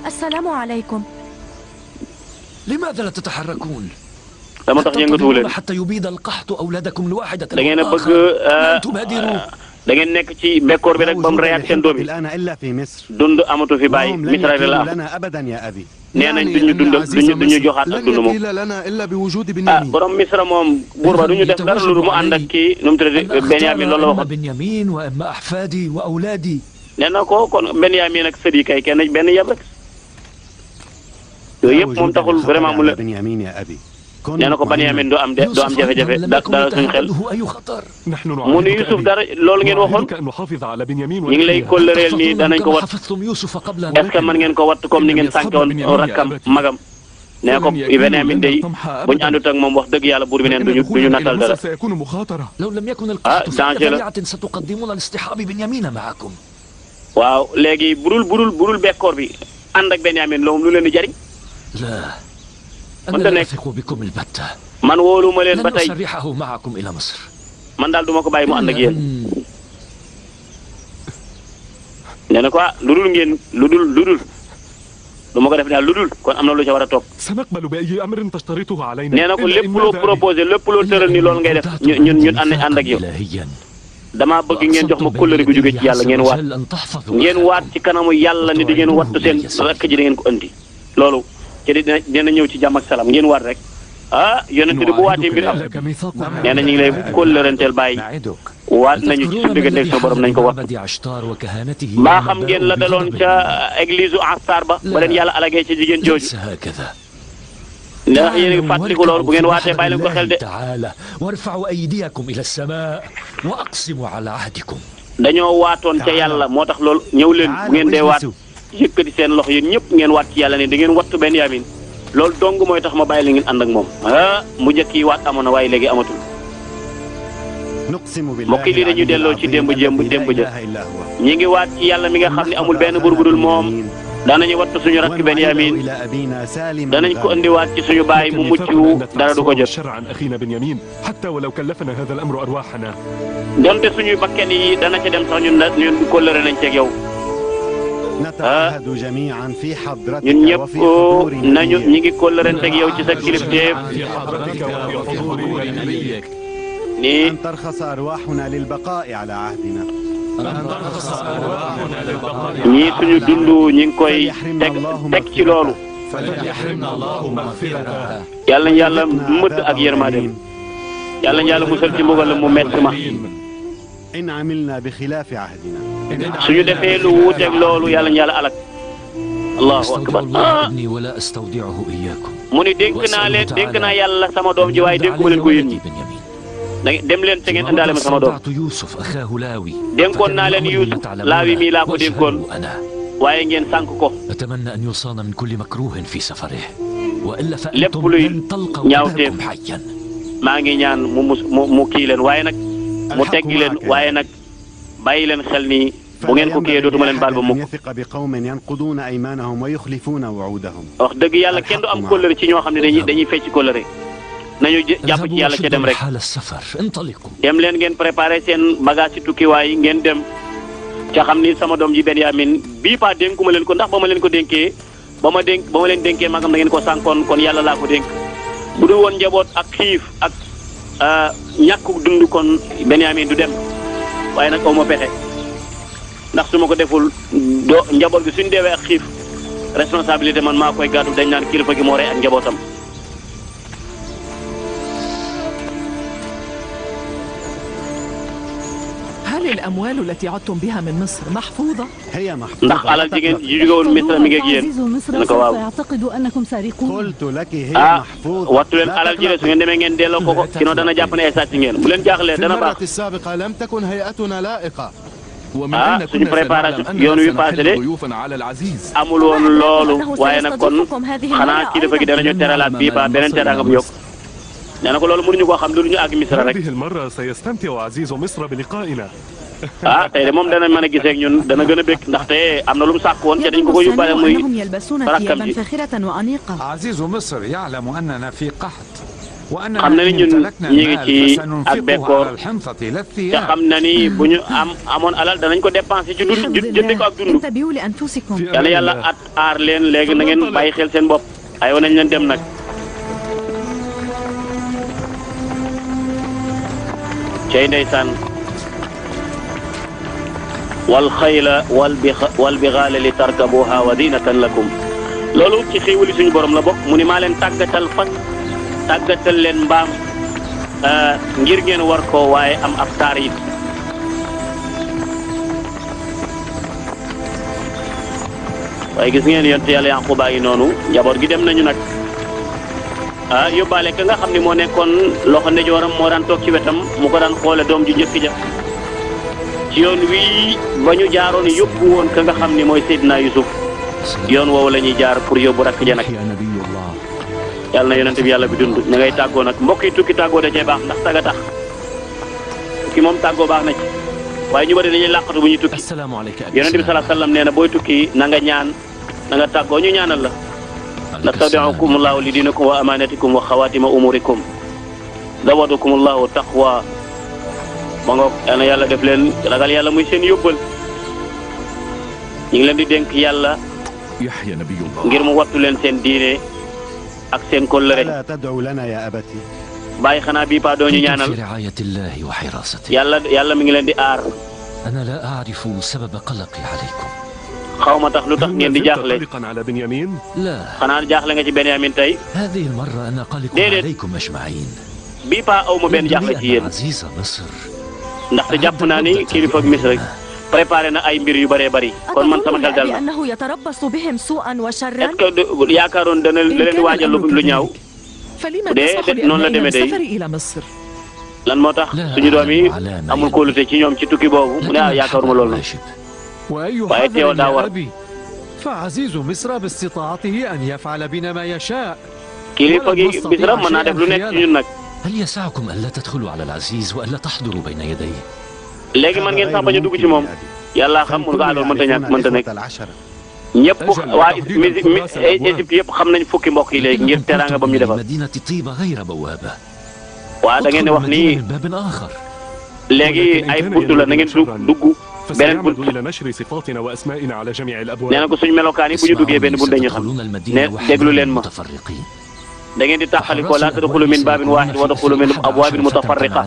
assalaamu aleykum. limaada la tataharrakuun. dama tax yëngatuwu leen da ngeen a bëgg da ngeen nekk ci bekkoor bi rek ba mu reyaat seen doom yi dund amatu fi bàyyi misra la am nee nañ duñu joxaat ak dund moom borom misra moom buur ba duñu def dara lu mu ànd ak kii nu mu tuddati Benyamin loolu la waxoon nee na ko kon Benyamin ak sët yi kay kenn benn yab rek yooyu yëpp moom taxul vraiment mu la nee na ko Benyamin doo am jafe-jafe dara suñu xel mu ne Youssouf dara loolu ngeen waxoon ñu ngi lay kóllëreel nii danañ ko wat est-ce que mën ngeen ko wat comme ni ngeen sànke woon rakkam magam nee ko Benyamin day bu ñu àndut ak moom wax dëgg yàlla buur bi neen duñu nattal dara لو لم يكن ah القحط في danger la طبيعة ستقدمون لاصطحاب بنيامين معكم. waaw léegi budul bekkoor bi ànd ak Benyamin loolu lu leen di jariñ. لا أنت أنا لا نك. أثق بكم البتة. man wóoluma leen ba لن tey أسرحه معكم إلى مصر. man daal duma ko bàyyi mu ànd ak yéen. nee na ko ah lu dul du ma ko def daal lu dul kon am na lu ca war a topp. nee na ko lépp loo proposé lépp loo tëral ni loolu ngay def ñun ànd ak yow. damaa bëgg ngeen jox ma kóllëre gu jóge ci yàlla ngeen waat ci kanamu yàlla ni di ngeen wattu seen rakk ji da ngeen ko andi. loolu ci dina ñëw ci jàmm ak salaam ngeen waat rek ah yonent bi bu waatee mbir am nee na ñu ngi lay kóllëranteel bàyyi waat nañu ci su diggante ak sa borom nañ ko wat. maa xam ngeen la daloon ca église u Astar ba leen yàlla alagee ci jigéen jooju. ndax yéen a ngi fàttaliku loolu bu ngeen waatee bàyyi leen ko xel de. dañoo waatoon ca yàlla moo tax loolu ñëw leen bu ngeen dee waat yëkkati seen loxo yéen ñëpp ngeen waat ci yàlla ne da ngeen wattu Benyamin loolu dong mooy tax ma bàyyi la ngeen ànd ak moom ah mu njëkk yi waat amoon na waaye léegi amatul. mbokk yi lii dañuy delloo ci démb ja ñi ngi waat ci yàlla mi nga xam ne amul benn buur bu dul moom danañu wattu suñu rakk Benyamin danañ ko indiwaat ci suñu baay mu mucc dara du ko jot. donte suñuy bakken yi dana ca dem sax ñun kóllëre nañ ceeg yow. ñun ñëpp nañu ñi ngi kóllëranteeg yow ci sa kilifteef nii ñii suñu dund ñi ngi koy teg ci loolu yàlla ñu yàlla mëdd ak yërmandeem yàlla ñu yàlla musal ci mbugal mu metti ma suñu defee lu wuuteeg loolu yàlla ñu yàlla alak allahu akbar mu ni dénk naa yàlla sama doom ji waaye dénkuma leen ko yéen ñi dem leen te ngeen indaale ma sama doom dénkoon naa leen Yuusuf Laawi mii laa ko dénkoon waaye ngeen sànq ko lépp luy ñaawteef maa ngi ñaan mu kii leen waaye nag mu teggi leen waaye nag bàyyi leen xel ni bu ngeen ko kiyee dootuma leen baal ba mukk wax dëgg yàlla kenn du am kóllëre ci ñoo xam ne dañuy fecc kóllëre nañu jàpp ci yàlla ca dem rek dem leen ngeen préparé seen bagage ci tukkiwaay ngeen dem ca xam ni sama doom ji Benyamin bii paa dénkuma leen ko ndax ba ma leen ko dénkee ba ma leen dénkee magam da ngeen ko sànkoon kon yàlla laa ko dénk bu dul woon njaboot ak xiif ak ñàkk dund kon Benyamin du dem waaye nag aw ma pexe ndax su ma ko deful njaboot gi suñ deewee ak xiif responsabilité man maa koy gàddu dañ naan kilifa gi moo rey ak njabootam. هل الأموال التي عدتم بها من مصر محفوظة؟ هي محفوظة. ndax alal jigéen yi jóge woon Misra mi ngi ak yéen. ne ko waaw. يعتقد أنكم سارقون. قلت لك هي محفوظة. wattu leen alal ji de su ngeen demee ngeen delloo ko sinon dana jàpp ne ay sàcc ngeen bu leen jaaxlee dana baax. السابقة لم تكن هيئتنا لائقة. suñu préparation yoon wi passé de amul woon loolu waaye nag kon xanaa kilifa gi danañu teralaat bii ba beneen teraanga bu yokk. nee na ko loolu mënuñu koo xam lu ñu àgg Misra rek. tey de moom dana mën a gisee ak ñun dana gën a bëgg ndaxte am na lu mu sàkk woon te dañ ko ko yóbbaale muy rakkam ji. xam na ni ñun ñi ngi ci ak bekkoor te xam na ni bu ñu amoon alal danañ ko dépensé ci dund jënd ko ak dund. yàlla yàlla aar leen léegi na ngeen bàyyi xel seen bopp aywa nañ leen dem nag. cey ndeysaan wal xayla wal bixaala li tarkabuha wa zinatan lakum loolu ci xéewali suñu borom la bokk mu ni maa leen tàggatal fas tàggatal leen mbaam ngir ngeen war ko waaye am ab taar yi waaye gis ngeen yonent yàlla Yaquba yi noonu njaboot gi dem nañu nag yóbbaale ka nga xam ne moo nekkoon loxo ndeyjooram moo daan toog ci wetam mu ko daan xoole doom ju njëkk ja ci yoon wii ba ñu jaaroon yóbbu woon ka nga xam ne mooy Seydina Yusuf yoon woowu la ñuy jaar pour yóbbu rakk ja nag yàlla na yonent bi yàlla bi dund ña ngay tàggoo nag mbokk yi tukki tàggoo da cee baax ndax tagga tax tukki moom tàggoo baax na ci waaye ñu bari dañuy làqatu bu ñuy tukki yonent bi sallallahu alayhi wasallam nee na booy tukki na nga ñaan na nga tàggoo ñu ñaanal la nastawdi'ukumullahu li dinikum wa amanatikum wa xawatima umurikum zawadakumullahu taqwa ma ngoog yal na yàlla def leen ragal yàlla muy seen yóbbal ñu ngi leen di dénk yàlla ngir mu wattu leen seen diine ak seen kóllëre bàyyi xanaa bii paa doo ñu ñaanal yàlla mi ngi leen di aar xaw ma tax lu tax ngeen di jaaxle xanaa jaaxle nga ci Benyamin tey déedéet bii paa aw ma benn jaaxle ci yéen ndaxte jàpp naa ni kilifa Misra rek préparé na ay mbir yu bëree bëri kon man sama xel dal na est-ce que yaakaaroon dana leen waajal lu ñaaw bu dee noonu la demee day lan moo tax suñu doom yi amul kóolute ci ñoom ci tukki boobu mu ne ah yaakaaruma loolu nag waaye teewal daa war. kilifa gi Misra mën naa def lu nekk ci ñun nag. léegi man ngeen sax bañ a dugg ci moom yàlla xam mun nga loolu mënta ñàkk mënta nekk ñëpp waa Égypte yëpp xam nañ fukki mbokk yi léegi ngir teraanga ba mu ñu defal waaw da ngeen di wax ni léegi ay buntu la na ngeen dugg beneen buntu nee na ko suñu melokaan yi bu ñu duggee benn buntu dañuy xam ne déglu leen ma da ngeen di tàqalikoo laa tadxulu min baabin waahid wa tadxulu min abwaabin mutafarriqa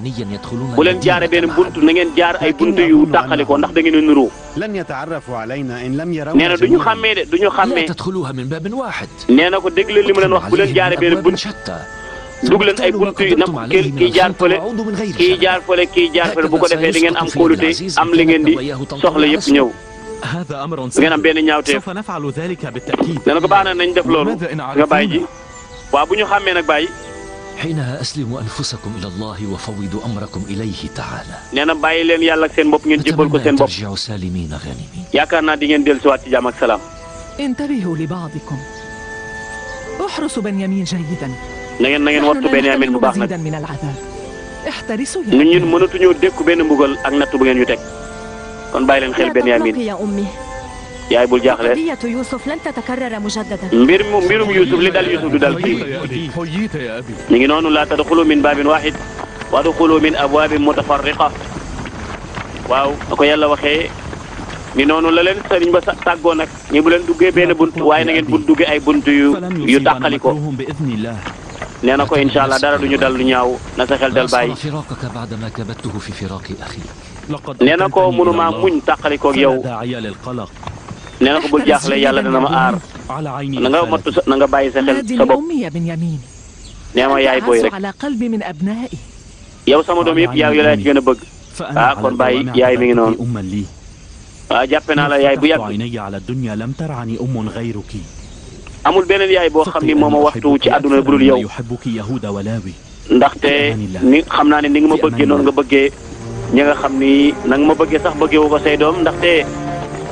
bu leen jaaree benn buntu na ngeen jaar ay buntu yu tàqalikoo ndax da ngeen a nuroo nee na du ñu xàmmee de du ñu xàmmee nee na ko déglu li mu leen wax bu leen jaaree benn buntu dugg leen ay buntu yi nag kii jaar fële kii jaar fële kii jaar fële bu ko defee di ngeen am kóolute am li ngeen di soxla yëpp ñëw du ngeen am benn ñaawteef nee na ko baax na nañ def loolu nga bàyyi ji. waaw bu ñu xàmmee nag bàyyi. nee na bàyyi leen yàlla ak seen bopp ngeen jébbal ko seen bopp. yaakaar naa di ngeen dellusiwaat ci jàmm ak salaam. na ngeen wattu Benyamin bu baax nag. ñun mënatuñoo dékku benn mbugal ak natt bu ngeen ñu teg. kon bàyyi leen xel Benyamin. yaay bul jaaxle mbirum Yuusuf li dal Yuusuf du dal kii ñu ngi noonu laa tadxulu min baabin waahid wa adxulu min abwaabin mutafarriqa waaw na ko yàlla waxee ni noonu la leen sëriñ ba tàggoo nag ñi bu leen duggee benn bunt waaye na ngeen bu duggee ay bunt yu tàqali ko nee na ko incha allah dara duñu dal lu ñaaw na sa xel dal bàyyi nee na ko mënuma muñ tàqali koog yow nee na ko bul jaaxle yàlla dana ma aar na nga mottu na nga bàyyi sa xel sa bopp nee ma yaay booy rek yow sama doom yëpp yaa laa ci gën a bëgg ah kon bàyyi yaay mi ngi noonu waaw jàppe naa la yaay bu yàgg amul beneen yaay boo xam ni moom a waxtu ci àdduna bu dul yow ndaxte ni xam naa ne ni nga ma bëggee noonu nga bëggee ñi nga xam ni na nga ma bëggee sax bëggee woo ko say doom ndaxte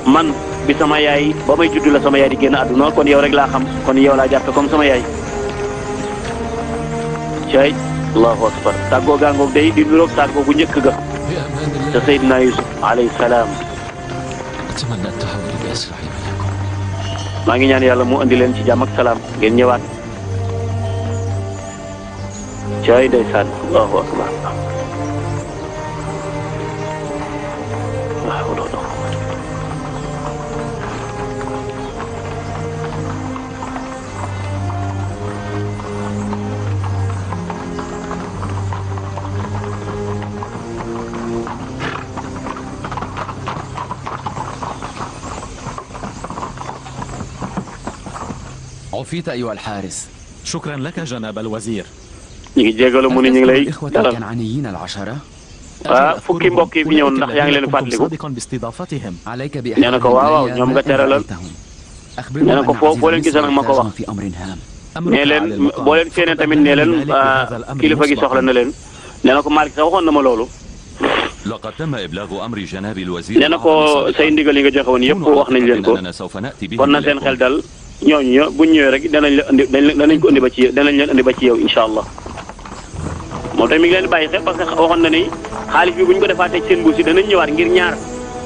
man. bi sama yaay ba may judd la sama yaay di génn àdduna kon yow rek laa xam kon yow laa jàppe comme sama yaay cay allahu akbar tàggoo gaangoog day di nuroog tàggoo bu njëkk ga te Seydina Yusuf alayhi salaam maa ngi ñaan yàlla mu andi leen ci jàmm ak salaam ngeen ñëwaat cay ndeysaan allahu akbar عفيت أيها الحارس. شكرا لك جناب الوزير. ñu ngi jégalu mu ni ñu ngi lay dalal. الكنعانيين العشرة. fukki mbokk yi fi ñëwoon ndax yaa ngi leen fàttaliku. nee na ko waaw ñoom nga teralal. nee na ko boo leen gisee nag ma ko wax. nee leen boo leen séenee tamit nee leen kilifa gi soxla na leen. nee na ko Malick sax waxoon na ma loolu. nee na ko say ndigal yi nga joxe woon yëpp wax nañ leen ko. kon na seen xel dal. ñooñu buñ ñëwee rek danañ la indi danañ ko indi ba ci danañ leen indi ba ci yow incha allah moom tamit mi ngi leen di bàyyi xel parce que waxoon na ni xaalis bi bu ñu ko defaatee seen mbuus yi danañ ñëwaat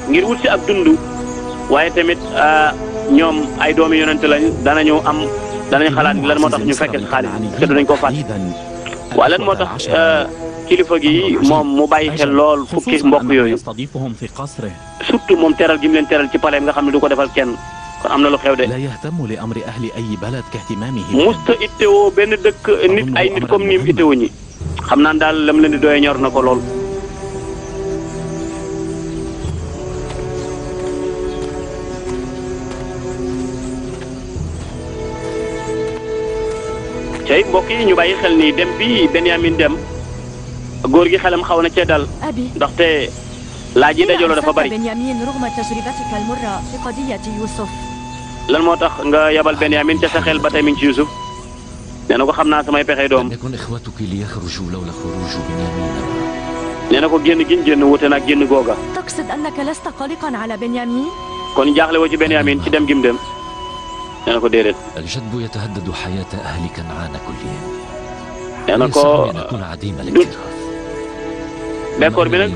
ngir wut si ak dund waaye tamit ñoom ay doomi yonent lañ danañ xalaat lan moo tax ñu fekkee si xaalis te dinañ ko fàtte waaye lan moo tax kilifa gi moom mu bàyyi xel lool fukki mbokk yooyu surtout moom teral gi mu leen teral ci paleem nga xam ne du ko defal kenn kon am na lu xew de. musta ittewoo benn dëkk nit ay nit comme ni mu ittewoo ñi xam naa daal lam leen di doyee ñor na ko lool. tey mbokk yi ñu bàyyi xel ni dem bi Benyamin dem góor gi xelam xaw na cee dal ndaxte laaj yi dajaloo dafa bari. lan moo tax nga yabal Benyamin ca sa xel ba tey mi ngi ci Yusuf nee na ko xam naa samay pexe doom nee na ko génn gi ñu génn wute nag génn googa kon jaaxle woo ci Benyamin ci dem gi mu dem nee na ko déedéet nee na ko du bekkoor bi nag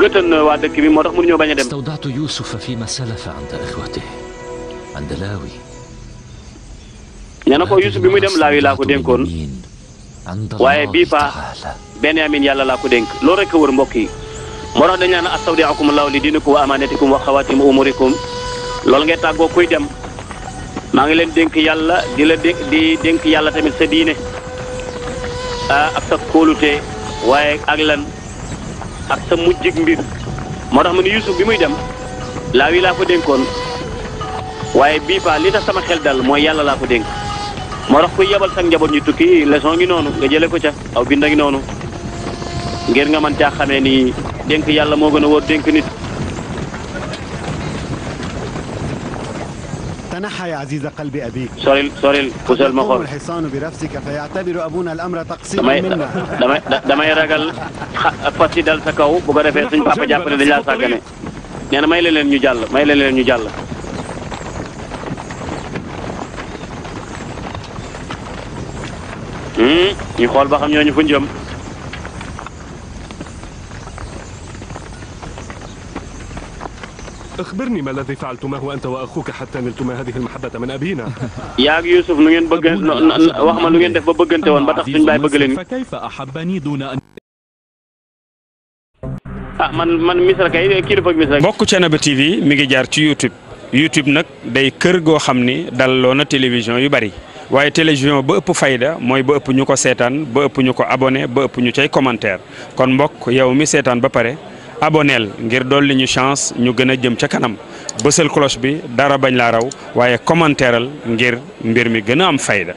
gëtën na waa dëkk bi moo tax mënuñoo bañ a dem nee na ko Yusuf bi muy dem Laawi laa ko dénkoon waaye bii fa Benyamin yàlla laa ko dénk loolu rek a wër mbokk yi moo tax dañu naan astawdi'ukum Allahu li diinikum wa amaanatikum wa xawaatim umurikum loolu ngay tàggoo kuy dem maa ngi leen dénk yàlla di dénk yàlla tamit sa diine ak sa kóolute waaye ak lan ak sa mujjig mbir moo tax ma ne Yusuf bi muy dem Laawi laa ko dénkoon waaye bii fa li tax sama xel dal mooy yàlla laa ko dénk moo tax kuy yabal sax njaboot ñu tukki leçon ngi noonu nga jëlee ko ca aw binda ngi noonu ngir nga mën caa xamee ni dénk yàlla moo gën a wóor dénk nit. تنحى يا عزيز قلب أبيك. soril pusal ma xool. الحصان برفسك فيعتبر أبونا الأمر تقصيرا منا. damay ragal fas yi dal sa kaw bu ko defee suñ papa jàpp ne dañ laa sàggane nee na may leen ñu jàll may leen ñu jàll. ñu xool ba xam ñooñu fu ñu jëm. أخبرني ما الذي فعلتماه أنت وأخوك حتى نلتما هذه المحبة من أبينا. yaa ak Youssouf nu ngeen bëgg wax ma lu ngeen def ba bëggante woon ba tax suñu baay bëgg leen. فكيف أحبني دون أن man Misra kay kilifa Misra. bokk Thiénaba TV mi ngi jaar ci YouTube nag day kër goo xam ni dalloo na télévision yu bari waaye télévision ba ëpp fayda mooy ba ëpp ñu ko seetaan ba ëpp ñu ko abonné ba ëpp ñu cay commentaire kon mbokk yow mi seetaan ba pare aboneel ngir dolli ñu chance ñu gën a jëm ca kanam bësal cloche bi dara bañ laa raw waaye commentaireal ngir mbir mi gën a am fayda.